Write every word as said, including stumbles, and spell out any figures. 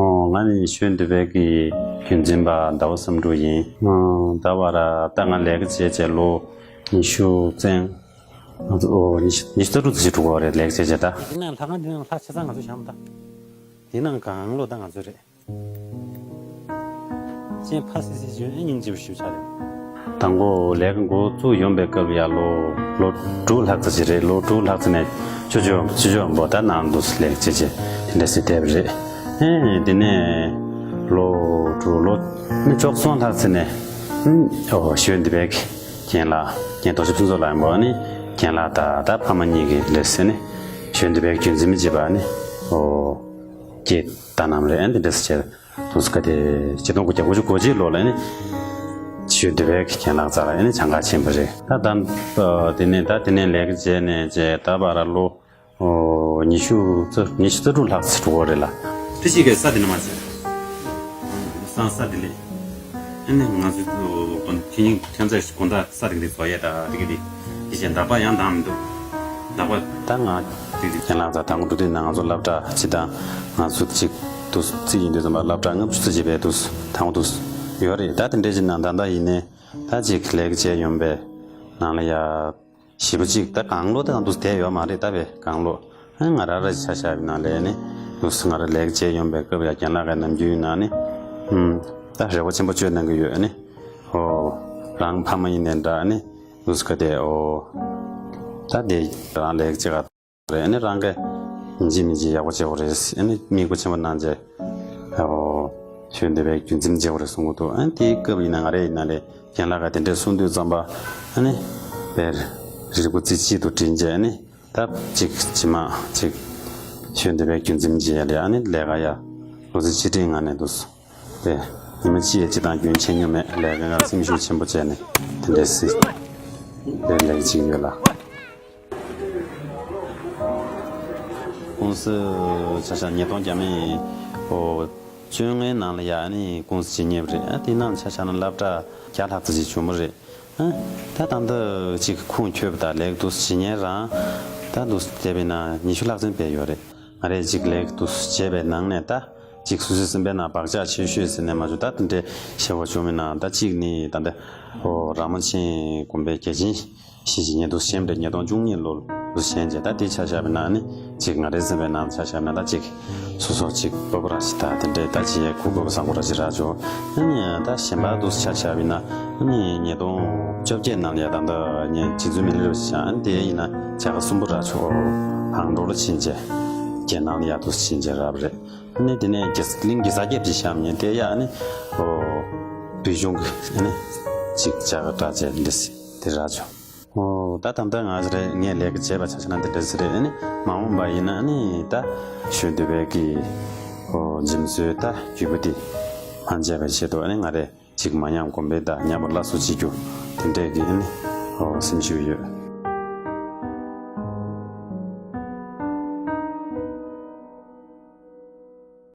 ཨོ། ང་ནི་གཞོན་འདུས་པའི་གི་རྒྱུན་འཛིན་པ་ཟླ་བ་བསམ་འགྲུབ་ཡིན། ཨོ། ད་བར་ད་ང་ལས་ཀ་བྱས་བྱས་ལོ་ཉི་ཤུ་རྩ་ཨོ་ཉི་ཤུ་ཉི་ཤུ་རྩ་དྲུག་ཙམ་ཞིག་འགྲོ་གི་རེད། ལས་ཀ་བྱས་བྱས་ད། འདི་ནང་ལྷག་ག་འདི་ནང་ལྷག་ཆ་ཚང་ང་ཚོ་བཞག་མ་ད། འདི་ནང་གང་ལོ་ད་ང་ཚོ་རེད། ཅན་ཕ་སི་སི་ཞུ་ཨེ་ཉིན་ཅིབ་ཞུ་ཆ་རེད། དང་པོ་ལས་ཀ་འགོ་བཙུགས་ཡོང་པའི་སྐབས་ཡ་ལོ་ལོ་དྲུག་ལྷག་ཙམ་ཞིག་རེད། ལོ་དྲུག་ལྷག་ཙམ་ནས་ཆུ་ཆུ་ཆུ་ཆུ་འབོ་ད་ནང་དུ་ལས་ཀ་བྱེད་བྱེད་དེ་འདྲ་ཞིག་བསྡད་པ་རེད། ཨེ་དེ་ནས་ལོ་དྲུག་ལོ་ནི་བཅུ་གསུམ་ལྷག་ཙམ་ནས་ཨོ་གཞོན་འདུས་པའི་རྒན་ལགས་རྒན་རྡོ་རྗེ་ཕུན་ཚོགས་ལགས་ཡིན་པ་ནི་རྒན་ལགས་ད་ད་ཕ་མ་གཉིས་ཀྱི་ལས་ཟེར་ནི་གཞོན་འདུས་པའི་རྒྱུན་འཛིན་མི་བྱེད་པ་ནི་ཨོ་སྐྱེས་ད་ནམ་རེད། ཨེ་འདི་འདྲ་ཞིག་བྱས། དུས་སྐབས་དེ་ཆིག་སྟོང་དགུ་བརྒྱ་དགུ་བཅུ་གོ་གཅིག་ལོ་ལ་ནི་གཞོན་འདུས་པའི་རྒན་ལགས་རྩ་ལ་ནི་གྱང་ཁ་ཕྱིན་པ་རེད། ད་ད་དེ་ནས་ད་དེ་ནས་ལས་ཀ་བྱས་ནས་བྱས་ད་བར་ལོ་ཉི་ཤུ་རྩ་ཉི་ཤུ་རྩ་དྲུག་ལྷག་ཙམ་འགྲོ་གི་རེད་ལ། དེ་ཞིག་གི་ས་དེ་ནས་མ་བྱས་སང་ས་དེ་ལས་ཨ་ནི་ང་ཚོ་དེ་ཉིན་ཁྱེད་ཚོས་དགོང་དག་ས་དེ་འདི་བཟོ་ཡས་ད་དེ་གི་དེ་དེ་བཞིན་འདག་པ་ཡང་འདང་མི་འདུག་འདག་པ། ད་ང་དེ་གི་རྒན་ལགས་ཚ་དང་པོ་འགྲོ་དུས་ན་ང་ཚོ་སློབ་གྲྭ་སྤྱི་དང་ང་ཚོ་གཅིག་ཏུ་རྩིས་ཡིན་དུས་ཙམ་པ་སློབ་གྲྭ་ལྔ་བཅུ་ཙམ་བྱས་པའི་དུས་དང་པོ་དུས་ཡོད་རེད། ད་དེ་འདྲའི་ཅིག་ནང་ད་ལྟ་ཡིན་ནའི་ད་ཅིག་ལས་ཀ་བྱས་ཡོང་པའི་ནང་ལ་ཡ་ཞེ་པོ་ཅིག་ད་གང་ལོ་ད་གང་དུས་བསྡད་ཡོད་མ་རེད། ད་བས་གང་ལོ་ཨ་ང་རང་ར་ཆ་བཞག་པའི་ནང་ལས་ནི་དུས་ང་ར་ལས་ཀ་བྱས་ཡོང་པའི་སྐབས་ཡ་རྒན་ལགས་ཀྱི་ནམ་རྒྱུན་ཡིན་ན་ནི་ཨུམ་ད་རེ་བ་ཆེན་པོ་བཅོལ་གནང་གི་ཡོད་ནི། ཨོ། རང་ཕ་མ་ཡིན་ནའི་འདྲ་ནི་དུས་ཀ་དེ་ཨོ། ད་དེ་རང་ལས་ཀ་བྱེད་ག་རེད། ཨ་ནི་རང་གིས་ཡིན་གཅིག་མིན་གཅིག་ཡག་པོ་བྱེད་དགོས་རེད། ཨ་ནི་དམིགས་པ་ཆེན་པོ་གནང་བྱས་ཨོ་གཞོན་འདུས་པའི་རྒྱུན་འཛིན་བྱེད་དགོས་རེད་གསུང་གི་འདུག་ཨ་ནི་དེའི་སྐབས་ཡིན་ན་ང་རེ་ཡིན་ན་ལས་རྒན་ལགས་ཀྱིས་དེ་འདྲས་གསུང་དུས་ཙམ་པ་ཨ་ནི་དཔེར་རིལ་བུ་རྩེ་གཅིག་ཏུ་དྲིལ་བྱས་ཨ་ནི་ད་གཅིག་ཇི་མ་གཅིག་གཞོན་འདུས་པའི་རྒྱུན་འཛིན་བྱེད་ཡ་ལས་ཨ་ནི་ལས་ཀ་ཡ་ལོ་ཚིགས་ཆིག་ཁྲིའི་ངང་ནས་འདུག་དེ་ཉི་མ་གཅིག་ཡས་གཅིག་དང་རྒྱུན་ཆད་མྱོང་མེད། ལས་ཀ་ང་སེམས་ཤུགས་ཆེན་པོ་བྱས་ནས་དེ་འདྲས་སྲིད་དེ་ལས་ཀ་བྱེད་ཀྱི་ཡོད་ལ། ཀུང་སི་ཆ་བཞག་ཉིས་སྟོང་བརྒྱ་མེད་ཨོ་བཅོ་ལྔའི་ནང་ལ་ཡ་ནི་ཀུང་སི་ཇི་ཉེ་བ་རེད། ཨ་དེ་ནང་ཆ་བཞག་ན་སློབ་གྲྭ་བརྒྱ་ལྷག་ཙམ་ཞིག་བྱུང་བ་རེད། ཨ་ད་ད་ལྟ་ཅིག་ཁུངས་འཁྱོལ་བ་དང་ལས་ཀ་དུས་ཇི་ཉེ་རང་ད་དུས་བསྡད་པའི་ནང་ཉི་ཤུ་ལྷག་ཙམ་བསྡད་ཡོད་རེད། ང་རས་ཅིག་ལས་ཀ་དུས་བྱས་པའི་ནང་ནས་ད་ཅིག་སོ་སོའི་སེམས་པའི་ནང་བག་ཆགས་ཆེ་ཤོས་ཟེར་ནས་མ་བྱུང་། ད་དེ་འདྲའི་ཤེས་པ་བྱུང་བའི་ནང་ད་ཅིག་ནི་ད་ལྟ་ཨོ་ར་མ་ཆེན་དགོན་པའི་རྒྱལ་ཆེན་ཞེས་བྱས་ཉེ་དུས་གཞན་པའི་ཉིས་སྟོང་བཅུ་གཉིས་ལོར་དུས་གཞན་བྱས་ད་དེ་ཆ་བཞག་པའི་ནང་ནི་ཅིག་ང་རའི་སེམས་པའི་ནང་ཆ་བཞག་པའི་ནང་ད་ཅིག་སོ་སོ་ཅིག་སྤོབས་པ་ར་ཞིག་ད་དེ་འདྲའི་ད་ཅིག་ཡས་གུ་སྤོབས་པ་བཟང་པོ་ར་ཞིག་རག་བྱུང་། ཨ་ནི་ད་གཞན་པ་དུས་ཆ་བཞག་པའི་ནང་ཨ་ནི་ཉིས་སྟོང་བཅོ་བརྒྱད་ནང་ལ་ཡ་ད་ལྟ་ངས་རྗེ་བཙུན་མི་ལ་རས་པ་ཞིག་བྱུང་། ཨ་ནི་དེ་ཡིན་ན་བྱ་དགའ་གསུམ་པོ་རག་བྱུང་། ཨང་འགྲོ་ལ་ཕྱིན་རྗེས་རྒྱལ་ནང་ལ་ཡ་དུས་ཕྱིན་རྗེས་རག་པ་རེད། ཨ་ནི་དེ་ནས་རྒྱལ་ས་གླིང་གེ་སར་རྒྱལ་པོ་ཅིག་བཞེངས་ནས་དེ་ཡ་ཨ་ནི་ཨོ་བོད་གཞུང་གི་ཨ་ནི་ཅིག་བྱ་དགའ་སྤྲད་བྱས་འདི་སྲིད་དེ་རག་བྱུང་། ཨོ་ད་ད་ལྟ་ང་རེ་ངས་ལས་ཀ་བྱས་པ་ཆ་བཞག་ན་འདི་འདྲ་ཟེར་རེད། ཨ་ནི་མ་འོངས་པ་ཡིན་ན་ཨ་ནི་ད་གཞོན་འདུས་པའི་གི་ཨོ་འཇིམ་བཟོའི་ད་རྒྱུད་པ་འདི་མ་འཆད་པའི་ཆེད་དུ་ཨ་ནི་ང་རེ་ཅིག་མ་ཉམས་གོང་འཕེལ་དང་ཉམས་པ་སླར་གསོ་བྱེད་རྒྱུ་དེ་འདྲས་ཀྱི་ཨ་ནི་ཨོ་སེམས་ཤུགས་ཡོད།